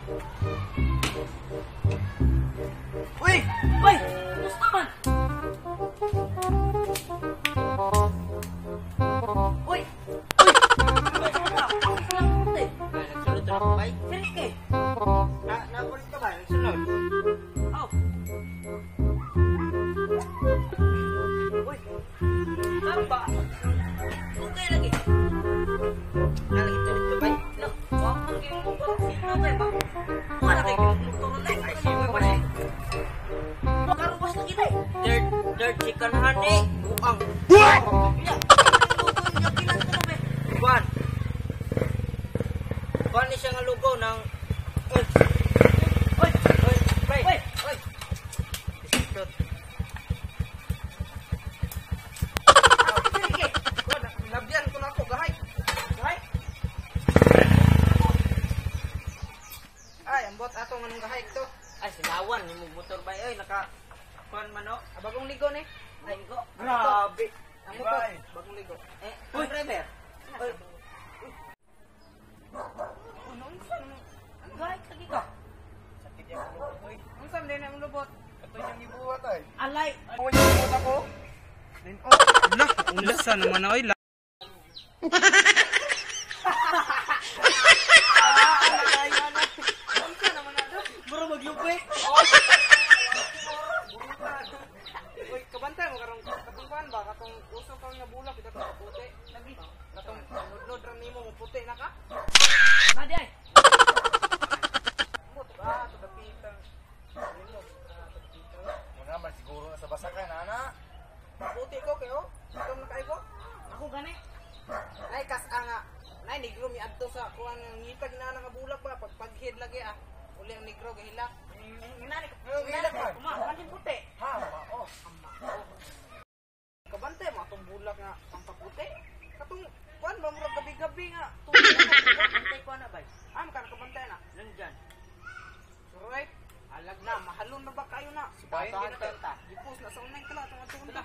Uy! Uy! Kumusta man? Uy! Uy! Ay, nagsunod na ako bay. Sige! Na, nabulit ka ba? Nagsunod. Oh! Uy! Ano ba? Okay lagi. Nalagit na dito bay. Look, wag mong ginugong sino kay ba? Wala kay ginugong na. Ay, siya ba eh? Makaruwas lagi tayo. Third, third chicken honey. Buang. Ya, kilan ko be. Kuan. Kuan ni siya nga lugaw ng... Uy! Uy! Uy! Bay! Uy! Uy! Isipot. Sige. Kuan, nabyan ko na ako. Gahay! Gahay! Ay, ambot ato nga nung gahay to. Ay, sinawan. Yung motor bay. Uy, naka... Kuan man o. Ah, bagong ligo ni. Ay, ko. Grabe. Ang motor, bagong ligo. Eh, uy, driver. Uy, Ano unsa man? Gay lagi ka. Sakit yung lubot. Uy, unsa man din ang lubot? Ito yung gibuhat ay. Alay. Ako yung gibuhat ako. Then oh, lah, unsa naman oy. Unsa naman na do? Bro maglupi. Uy, kabantay mo karong katong kuan ba katong uso kang nga bulak ito katong puti. Lagi. Katong nudnod ra nimo mo puti na ka. Nadi ay. Ambot ba to dapita. Limot ah to dapita. Mga man siguro na sa basakan ana. Puti ko kayo. Katong nakaibo. Ako gani. Nay kas nga nay negro mi adto sa kuan nga ngitag na nga bulak ba pagpaghid lagi ah. Uli ang negro gahilak. Nginani ko. Ano gihilak man? Kuma, kanin puti. Ha, mao. Kabantay mo atong bulak nga pampaputi. Katong kuan ba murag gabi-gabi nga tubig na bulak. antay ko na bay. Ah, magkano kabantay na? Nandyan. Right. Alag na, mahalon na ba kayo na? Subayin Tahan din na. ta. Gipos na sa online kala atong atong na.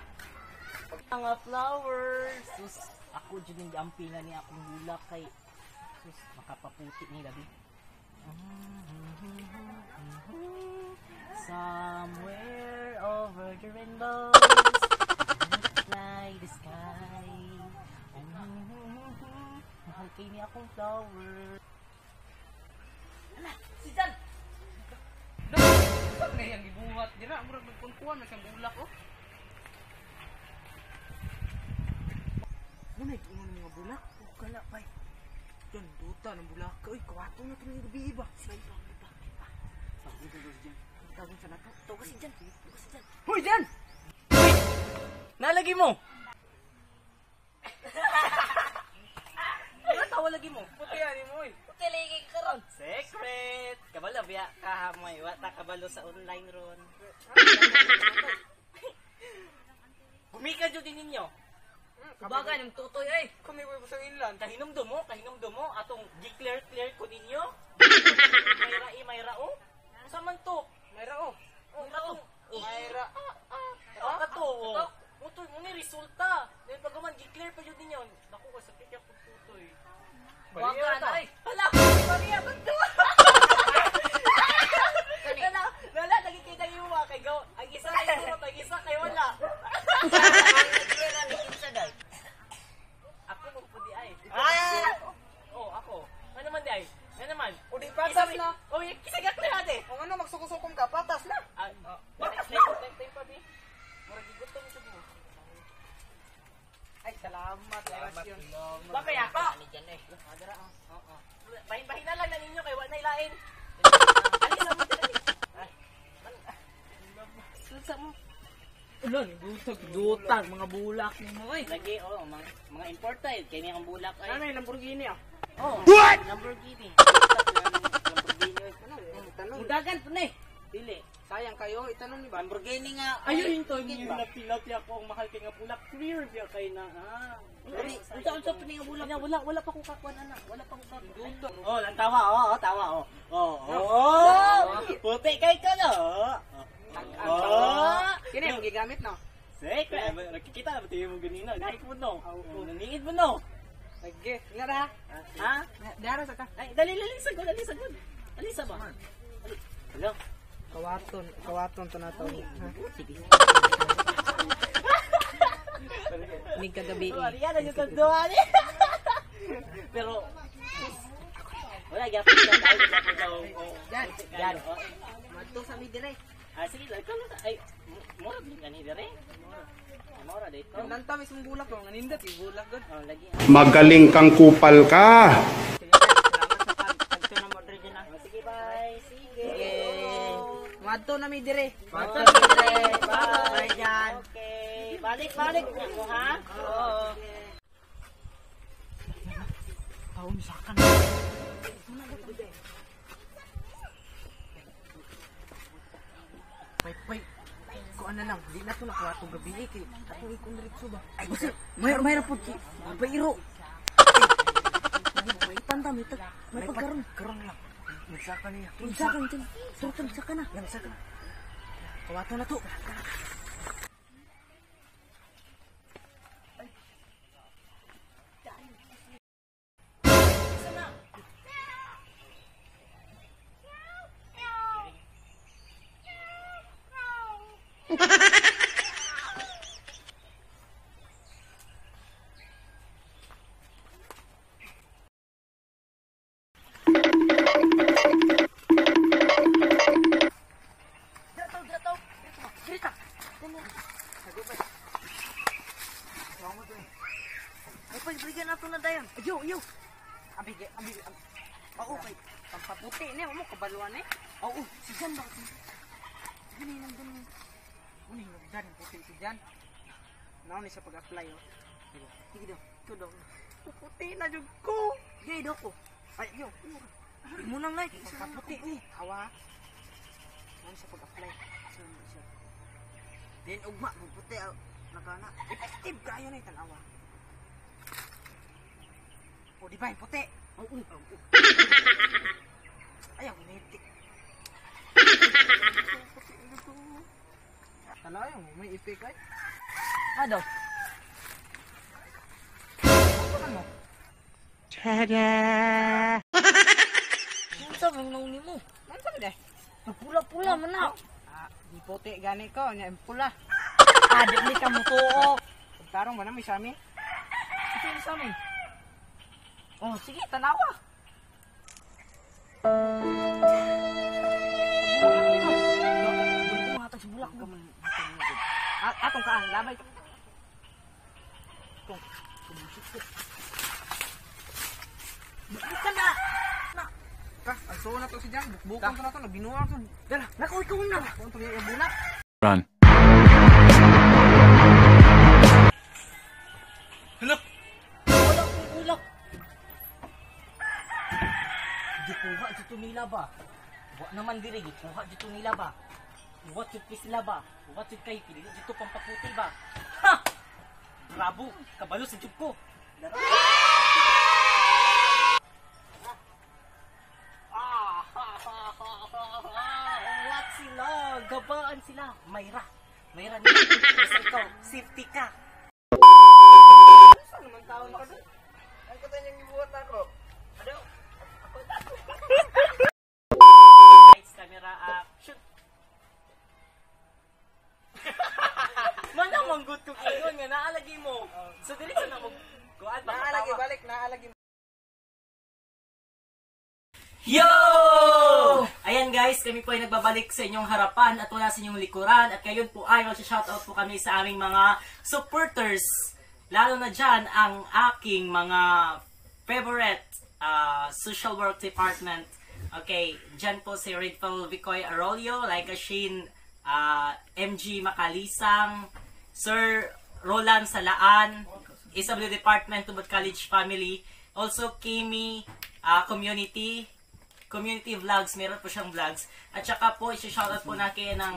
Mga flowers. Sus, ako jud ning giampingan ni akong bulak kay sus makapaputi ni labi. Somewhere over the rainbows, fly the sky. Mahal kay ni akong flower. Ala, si Jan! Saan na yang gibuhat dira murag nagkunkuan na siyang bulak oh. Ano na ingon mga bulak? Oh, kala, bay. Yan, duta ng bulak. Uy, kawato na kini gabi ba? Bay, pa, bay, pa, bay, pa. Tawag sa nato. Tawag si Jan. Tawag si Jan. Hoy, Jan! Uy! Nalagi mo! Ano tawa lagi mo? Puti ani mo oy. Puti lagi ka karon. Secret! Kabalo biya kahamoy. Wa ta kabalo sa online ron. Gumika jud din ninyo. Bagay ng tutoy ay. Kami ko sa inland. Kahinumdum mo atong gi-clear clear ko ninyo. May rai, may rao. Sa man to? May rao. May rao. May ra. Oh, kato. Oh. Mutoy mo ni resulta. Then pag man gi-clear pa jud ninyo. Naku, kasakit ya pud tutoy. Baliw ta. ay. Hala, Maria, tagdo. Wala, wala, nagkikita yung mga kay gaw. Ang isa kay turot, ang isa kay wala. Nag-clear ni kinsa day. Ako mo po di ay. Ah! Oh, ako. Ano naman di ay? Ano naman? O di patas na. Oh, kisa ka clear ate. Kung ano magsuko-sukom ka, patas na. Ah, patas na. Time pa bi. Murag gigutom jud mo. Ay, salamat. Salamat. Bakay ako. Ani dyan eh. Oo. Bahin-bahin na lang na ninyo kay wa na ilain. Ali sa mo dali. Sulsa mo. Ulan, dutag. Dutag, mga bulak mo oy. Lagi oh, mga imported kay ni ang bulak ay. Ano yung Lamborghini ah? Oh, what? Lamborghini. Lamborghini. Ano? Itanong. Mudagan po ni. Dili. Sayang kayo, itanong ni ba? Lamborghini nga. Ayun yung time yung napilati ako ang mahal kay nga bulak. Clear biya kay na. Ah. Unsa unsa pa ni nga bulak? Wala, wala pa kong kakuan ana. Wala pa kong kakuan. Oh, lang tawa oh, oh, tawa oh. Oh, oh. Puti kay ka no. Oh. Kini ang gigamit no? Secret. Nakikita na ba tayo mo ganina? Like mo no. Naniid mo no. Lagi. Nga ra. Ha? Dara sa ka. Ay, dali, dali, sagod, dali, sagod. Alisa ba? Ali. Hello. Kawaton, kawaton to na to. Sige. Nig kagabi. Wala na yung tagduhan eh. Pero wala gyapon sa tao, gyapon daw. Yan. Yan. Madto sa mi dire. Ah, sige, ikaw na. Ay, mura din gani dire. Ay, mura dito. Nanta mismong bulak ko, nganindot yung bulak gud. Oh, lagi. Magaling kang kupal ka. Salamat sa pag na mo dire dyan, ah. Oh, sige, bye. Sige. Madto na mi dire. Madto na mi dire. Bye. Jan. Okay. Balik, balik. Ako, ha? Oo. Taon sakan. Pay pay. Kuan na lang, di na to nakuha tong gabi eh, kay ato ikon diretso ba. Ay, basta may may ra pud ki. Bayro. May panda may tag may pagkaron karon lang. Nagsaka niya. Nagsaka niya. Turtan saka na. Nagsaka. Kawato na to. Ay, pagbigyan na to na dayon. Ayo, ayo. Abi, abi, abi. Oo, kay pampaputi ni mo kabaluan eh. Oo, si Jan ba? Sige ni nang dun. Uni nang Jan, puti si Jan. Nao ni sa pag-apply oh. Sige daw, ikaw daw. Puti na jud ko. Gay daw ko. Ay, yo. Mo nang like, pampaputi ni. Awa. Nao ni sa pag-apply. Din ugma, puti nakana. Effective kayo na tanawa. O, di ba, yung puti? Oo. Ayaw, giniti. Tanaw yung may ipik ay. Ah, daw. Ano mo? Unsa man nang nimo? Ano sabi de? Pula-pula man na. Ah, di puti gani ko, nya pula. Ah, di ni ka mutuo. Tarong ba na may sami? Ito yung sa amin. Oh, sige, tanawa. Bulak sa bulak mo. Ah, atong kaan, labay. Bukbukan na. Na. Ka, ang na to si Jan, bukbukan to na to, nagbinuha to. Dala, naku, ikaw na. Kung to yung bulak. Run. Hala! Wala kong bulak. Gikuha dito nila ba? Wa naman diri gikuha dito nila ba? Wa jud kay sila ba? Wa jud kay pili dito pampaputi ba? Ha! Bravo, kabalo sa jud ko. Ah, ha, ha, ha, ha, ha. What sila? Gabaan sila. Mayra. Mayra nila. Basta ikaw, safety ka. Saan naman taon ka doon? Ang katay niyang gibuhat na ako. Ano? Lights, camera, action. Manang manggut ko kayon nga naalagi mo. So dili ka na mo kuan ba? Naalagi, balik, naalagi. Yo! Ayan guys, kami po ay nagbabalik sa inyong harapan at wala sa inyong likuran. At ngayon po ay mag-shoutout po kami sa aming mga supporters. Lalo na dyan ang aking mga favorite social work department. Okay, dyan po si Redfall Vicoy Arroyo, Laika Sheen, MG Makalisang, Sir Roland Salaan, SW Department, Tubod College Family, also Kimi Community, Community Vlogs, meron po siyang vlogs. At saka po, isi-shoutout po natin ng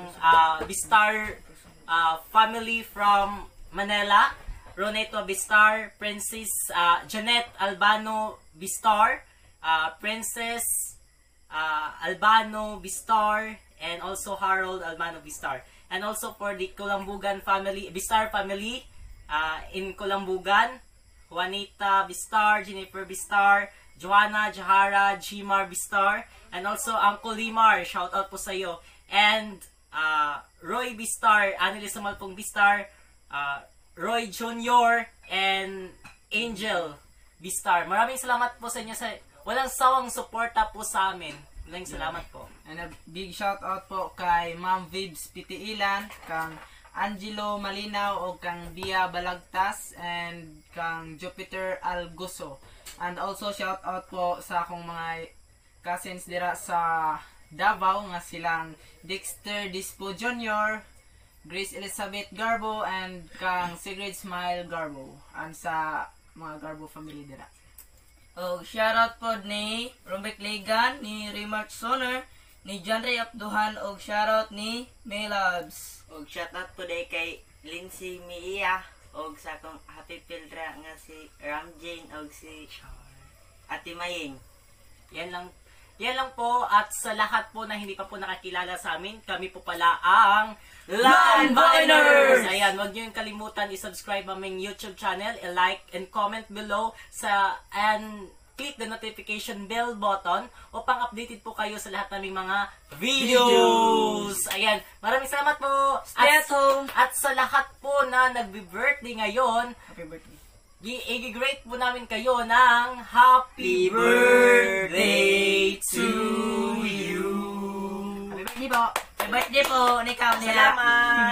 Bistar family from Manila, Roneto Bistar, Princess Janet Albano Bistar, Princess Albano Bistar, and also Harold Albano Bistar. And also for the Kulambugan family, Bistar family in Kulambugan, Juanita Bistar, Jennifer Bistar, Joanna, Jahara, Gmar Bistar, and also Uncle Limar, shout out po sa iyo. And Roy Bistar, Annalisa Malpong Bistar, Roy Jr., and Angel Bistar. Maraming salamat po sa inyo sa walang sawang suporta po sa amin. Maraming salamat po. And a big shout out po kay Ma'am Vibs Pitiilan, kang Angelo Malinaw o kang Bia Balagtas and kang Jupiter Alguso. And also shout out po sa akong mga cousins dira sa Davao nga silang Dexter Dispo Jr., Grace Elizabeth Garbo and kang Sigrid Smile Garbo and sa mga Garbo family dira. Og shoutout pod ni Rombek Ligan, ni Remark Soner, ni John Ray Abduhan og shoutout ni Maylabs. Og shoutout po day kay Lindsay Mia og sa akong happy pildra nga si Ram Jane og si Ate Maying. Yan lang. Yan lang po, at sa lahat po na hindi pa po nakakilala sa amin, kami po pala ang Landviners! Ayan, wag niyo yung kalimutan i-subscribe aming YouTube channel, i-like and comment below sa and click the notification bell button upang updated po kayo sa lahat naming mga videos. Ayan, maraming salamat po. Stay at home. At sa lahat po na nagbe-birthday ngayon, Happy birthday. I-greet po namin kayo ng happy birthday to you. Happy birthday po! Happy birthday po ni Kamila. Salamat!